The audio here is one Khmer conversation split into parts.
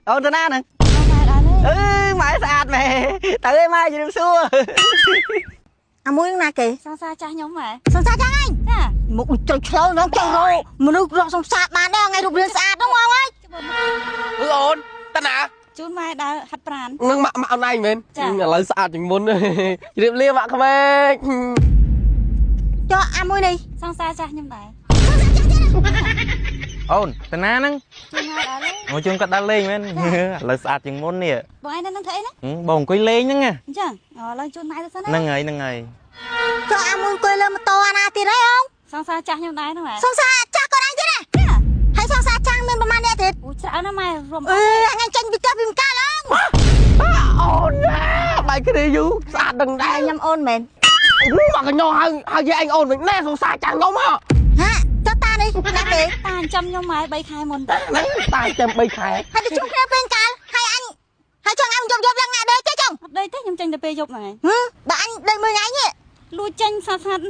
អូនទៅណាហ្នឹង ម៉ែដល់ហើយ អឺម៉ែស្អាតម៉ែទៅឯម៉ែជម្រាបសួរ អាមួយណាគេ សង្សារចាស់ខ្ញុំម៉ែ សង្សារចាស់ឯង ចា មុខចុចឆ្លងហ្នឹងចង់រកមនុស្សរកសង្សារបានដែរថ្ងៃរូបរាងស្អាតហ្នឹងមកហើយ អឺអូនតាណា ជូនម៉ែដើរហាត់ប្រាន នឹងម៉ាក់ម៉ាក់អូនឯងមែន ចា ឥឡូវស្អាតជាងមុនជម្រាបលាម៉ាក់ក្មេក ចុះអាមួយនេះ សង្សារចាស់ខ្ញុំដែរ អូនតាណាហ្នឹង ជូនម៉ែដើរលេង មកជុំគាត់ដើរលេងមែនឥឡូវស្អាតជាងមុននេះ បងឯងនៅនឹងធ្វើអីណា បងអង្គុយលេងហ្នឹង អញ្ចឹងឥឡូវជូនម៉ែទៅសិនណា ហ្នឹងហើយហ្នឹងហើយ ចុះអាមួយអង្គុយលើម៉ូតូអាណាទៀតហីអូន សង្សារចាស់ខ្ញុំដែរហ្នឹងម៉ែ សង្សារចាស់គាត់ឯងទៀតណាហើយសង្សារចាស់មានប្រហែលអ្នកទៀត អូច្រើនណាស់ម៉ែរួម អឺអញចេញពីផ្ទះពីម្កាលអូន អូនណាបាយគ្នាយូរស្អាតដឹងដែរ ខ្ញុំអូនមែន ម៉ាក់កញ្ញោហៅហៅយាយឯងអូនវិញណែសង្សារចាស់ខ្ញុំហ៎ ហាចុះតានេះណាគេ តាចិញ្ចឹមខ្ញុំម៉ែ3ខែមុន ហ្នឹងតាចាំ3ខែ ហើយទៅជួបគ្នាពេលកាលហើយអញហើយចង់អញយប់យប់ឡើងណាដេកទេចង់ អត់ដេកទេខ្ញុំចេញទៅពេលយប់ហ្នឹងឯង ហឺបើអញដេកមួយថ្ងៃនេះ លួចចេញស្ងាត់ស្ងាត់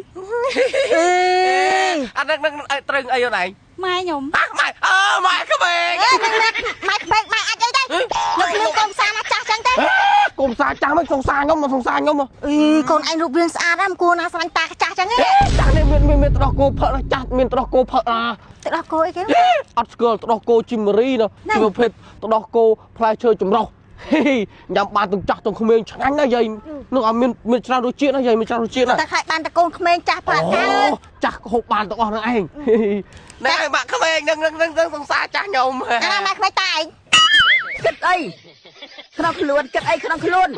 អត់ដឹងដឹងត្រូវអីអូនឯង ម៉ែខ្ញុំ អាម៉ែអើម៉ែក្មេក អេម៉ែក្មេកម៉ែអាចអីដែរលោកមានកូនសាណាចាស់ចឹងទេ កុំសាចាស់មិនសង្សារខ្ញុំមកសង្សារខ្ញុំ អីកូនឯងរូបរាងស្អាតណាស់មិនគួរណាស្រឡាញ់តាចាស់ចឹងទេ ចាស់នេះមានមានមានត្រោះគោផឹកណាចាស់មានត្រោះគោផឹកណា ទៅដល់គោអីគេ អត់ស្គាល់ត្រោះគោជីមរីណាជាប្រភេទត្រោះគោផ្លែឈើចម្រុះញ៉ាំបានទាំងចាស់ទាំងក្មេងឆ្ងាញ់ណាស់យាយនឹងអត់មានមានច្រើនរសជាតិណាយាយមានច្រើនរសជាតិណា តែខ្លាចបានតែកូនក្មេងចាស់ផាកើត ចាស់ហូបបានទាំងអស់ហ្នឹងឯងណែបាក់ក្មេងនឹងនឹងនឹងសង្សារចាស់ខ្ញុំ អាណាម៉ែក្មេងតាឯង គិតអីក្នុងខ្លួនគិតអីក្នុងខ្លួន